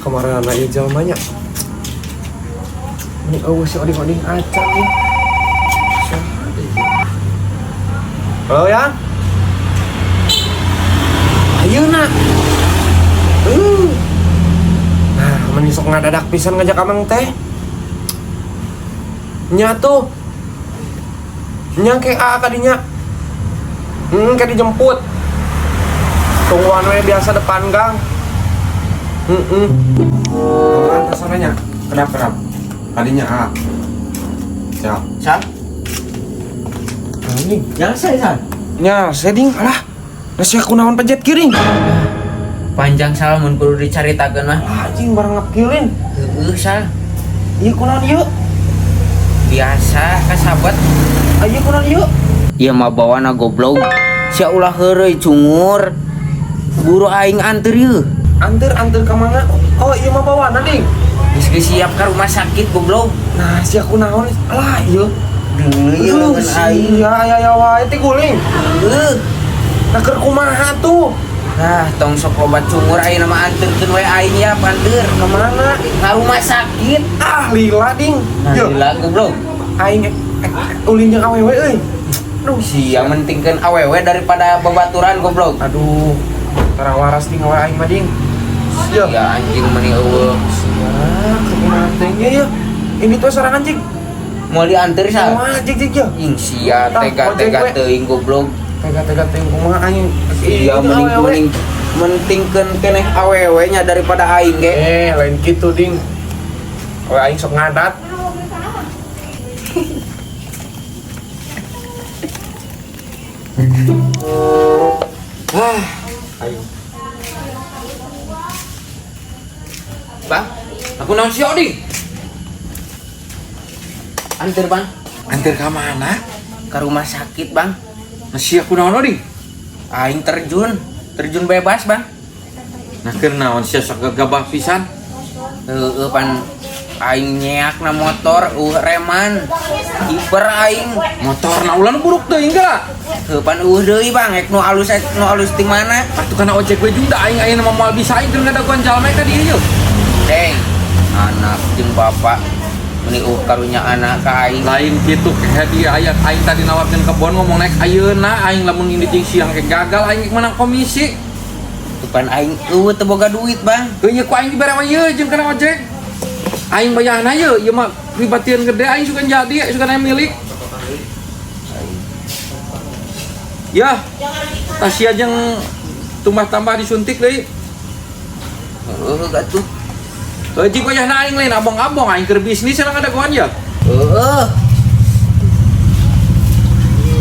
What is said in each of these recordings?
Kemarin anak ieu jalmanya. Ini eueuh si oding-oding acan nih. Halo, Yang? Ayeuna. Nah, meni sok ngadadak pisan ngajak amang teh. Nya tuh. Nya ke A kadinya. Kayak dijemput. Tungguan we biasa depan gang. Heeh. -hmm. Nya. Kedap kedap. Kadinya A. Siap. Sal, Anjing. yang saya Sal. Nya, seding alah. Nasi aku naon pejet kiring. Panjang Sal mun kudu dicaritakeun mah. Anjing barang ngapkilin. Heueuh Sal, Ieu kunaon ieu? Biasa kasabat. Ieu kunaon ieu? Ieu mah bawana goblok. Sia ulah heureuy cungur. Buru aing anter ieu. Anter anter ka mana? Oh, ieu mah bawana ding. Geus geus siap ka rumah sakit goblok. Nah, si aku naon? Alah, ieu. Deuleu ieu leungeun aing. Iya, aya aya wae ti guling. Heueuh. Nah, keur kumaha tuh? Ah, tong sok loba cungur ayeuna mah anterkeun we aing ya, anter. Ka mana? Ka rumah sakit. Ah, lila ding. Nah, Yeuh, lila goblok. Aing ulin jeung awewe euy. Aduh, sia mentingkeun awewe daripada babaturan goblok. Aduh, tara waras ding awe aing mah ding. Sia. Ya anjing meni eueuh. Sia, kumaha teh nya ya? Ini tuh serangan anjing. Mau dianter Sal? Wah, jig jig ya. Ing sia Tah, tega-tega ojek we. teuing goblok. Tega-tega teuing kumaha aing. Iya Itu mending awewe. mending mentingkeun keneh awewe nya daripada aing ge. Eh, lain gitu ding. Awe aing sok ngadat. Wah, Ayo. Bang, Aku naon sih Oding? anter Bang Anter ka mana? ke rumah sakit, Bang. Nah, sia aku naon Oding? Aing terjun, terjun bebas, Bang. Nah, keur naon sia sok gagabah pisan? Heeh, pan aing nyeak na motor, reman. Hiper aing. Motor na ulah nu buruk teuing geura. Heuh pan eueuh deui, Bang. Rek nu alus ti mana? Atuh kana ojek we juga aing ayeuna mah moal bisa aing keur ngadaguan jalma ka dieu yeuh. Deng, anak jeung bapak meni karunya anak ka aing. Lain kitu kehe dia aya aing tadi nawarkeun kebon ngomong naik ayeuna aing lamun ini jeung siang ke gagal aing menang komisi. Tuh pan aing eueuh teu boga duit, Bang. Heuh ku aing dibere mah ieu jeung kana ojek. Aing bayarna ieu, ieu mah pribadian gede aing suka jadi, suka aya milik. Ya, tasia jeung tumbah-tambah disuntik deui. Heeh, gatuh. Heuh jig wayahna aing lain abong-abong aing keur bisnis cenah ngadagoan ya. Heeh.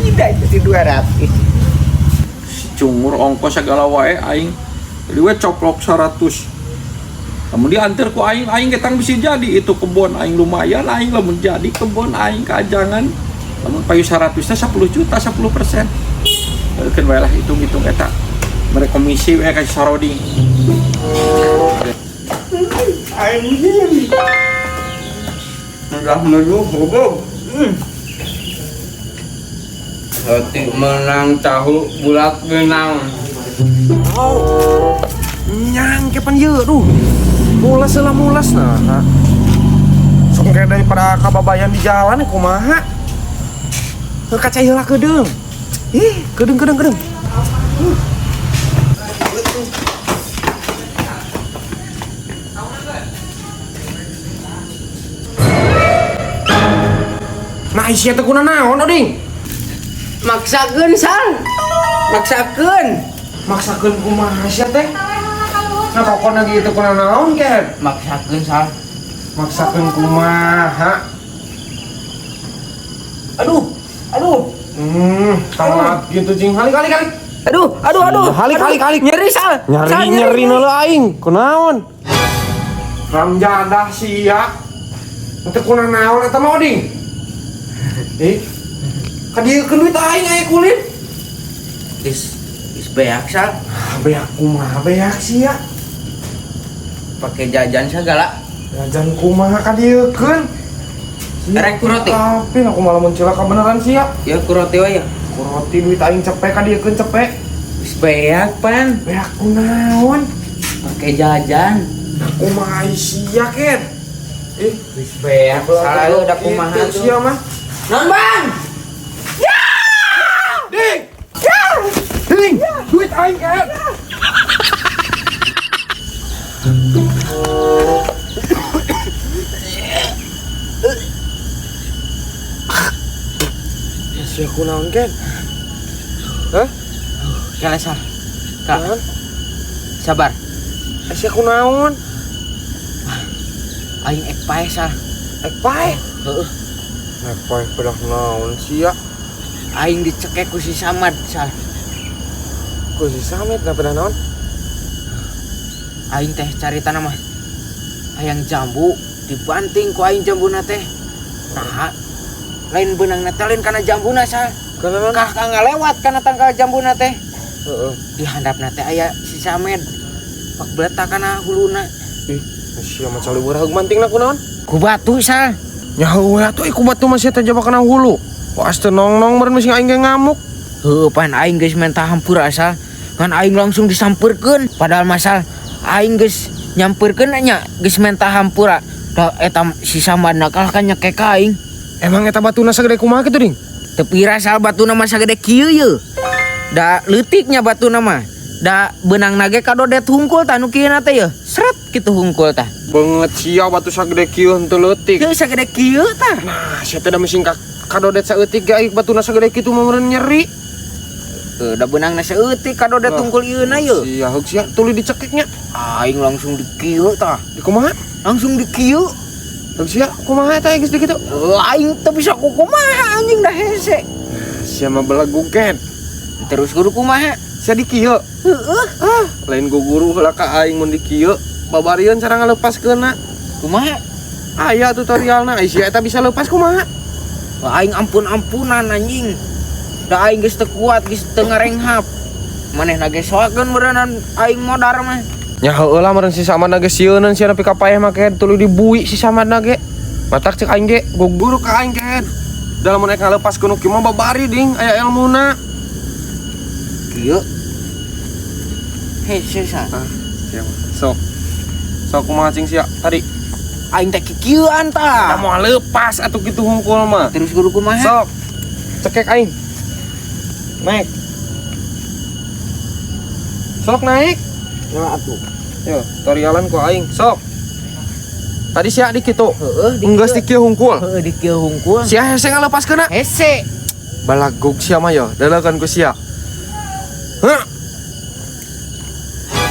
Tidak jadi 200. Si cungur ongkos segala wae aing. Jadi we coplok 100. Lamun diantar ku aing, aing getang bisa jadi itu kebon aing lumayan aing lamun jadi kebon aing kajangan. Lamun payu 100 teh 10 juta 10%. Keun wae lah hitung-hitung eta. Mere komisi we ka si Saroding. Anjing. Udah menuju hubung. Roti menang tahu bulat menang. Oh. Nyang kepan ieu duh. Mulas lah mulas nah. Sok kayak daripada kababayan di jalan kumaha. Heuh kaca heula keudeung. Ih, keudeung keudeung keudeung. Nah, isia teh kuna naon, Oding? Maksakeun Sal. Maksakeun. Maksakeun kumaha sia teh? Nah, pokoknya gitu kuna naon, Ken? Maksakeun Sal. Maksakeun kumaha? Aduh, aduh. Telat gitu cing. Halik halik halik. Aduh, aduh, aduh. Halik halik halik. Nyeri Sal. Nyeri Sal, nyeri neuleuh aing. Kunaon? Ramjadah sia. Teu kuna naon eta mah Oding? Eh. Kadieukeun duit aing aya kulin. Geus geus beak Sal. Ah, beak kumaha beak sia. Pakai jajan segala. Jajan kumaha kadieukeun? Erek ku roti. Tapi aku malah mencilaka beneran sia. Ya ku roti we ya. Ku roti duit aing cepek kadieukeun cepek. Geus beak pan. Beak kunaon? Pakai jajan. Kumaha sia Ken? Ih, Geus beak salah udah kumaha Gitu sia mah. Naon, Bang? Ding. Ding, duit aing Ken. Sia kunaon Ken? Hah? Kela sal. Kak, Naon? sabar. Sia kunaon? Aing ek paeh sal. Ek paeh. Heeh. Ek paeh pedah naon sia? Aing dicekek ku si Samad sal. Ku si Samad na pedah naon? Aing teh caritana mah hayang jambu dibanting ku aing jambuna teh. Nah, lain beunangna teh lain kana jambuna sal. Kana naon? Kah ka ngalewat kana tangkal jambuna teh. Heeh. Di handapna teh aya si Samed. Pak beletak kana huluna. Ih, sia mah cali beurang mantingna kunaon? Ku batu sal. Nyaho we atuh ku batu mah sia teh jaba kana hulu. Wah, teu nong-nong meureun mesti aing ge ngamuk. Heueuh pan aing geus menta hampura sal. Ngan aing langsung disampeurkeun. Padahal masal aing geus nyampeurkeun nya geus menta hampura. Da eta si Samad nakal kan nyekek ka aing. Emang eta batuna sagede kumaha kitu ding? Teu pira sal batuna mah sagede kieu ye. Da leutiknya batuna mah. Da beunangna ge kadodet hungkul tah nu kieu na teh ye. Sret kitu hungkul tah. Banget sia batu sagede kieu henteu leutik. Kieu sagede kieu tah. Nah, sia teh da mesti kadodet saeutik ge aing batuna sagede kitu mah meureun nyeri. Heuh, da beunangna saeutik kadodet hungkul ieu na ye. Sia heug sia tuluy dicekeknya. Aing langsung dikieu tah. Di kumaha? Langsung dikieu. Heug sia kumaha eta geus dikitu? Aing teu bisa kukumaha anjing dah hese. Sia mah belegug Ken. Terus kudu kumaha? Sia dikieu. Heeh. Ah, lain guru heula ka aing mun dikieu, babarieun cara ngalepaskeunna. Kumaha? Aya tutorialna, ai sia eta bisa lepas kumaha? Wah, aing ampun-ampunan anjing. Da aing geus teu kuat, geus teu ngarenghap. Manehna ge soakeun meureunnan aing modar mah. Nya heueuh lah meureun si Samad ge sieuneun sia nepi ka paeh mah Ken, tuluy dibui si Samad ge. Matak cek aing ge, guru ka aing Ken. Da lamun rek ngalepaskeun nu kieu mah babari ding, aya elmuna. Kieu. Hese sa. Ah, sia mah. Sok. Sok kumaha cing sia tadi? Aing teh kikieuan tah. Eta moal leupas atuh kitu hungkul mah. Terus kudu kumaha? Sok. Cekek aing. Naik. Sok naik. Nah atuh. Yo, tutorialan ku aing. Sok. Tadi sia di kitu. Heeh, di Enggeus di kieu hungkul. Heeh, di kieu hungkul. Sia hese ngalepaskeunna. Hese. Balagug sia mah yo, dalakan ku sia. Heh.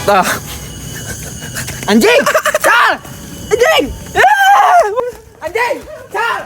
Tah. Anjing! Sal! Anjing! Ah! Anjing! Sal!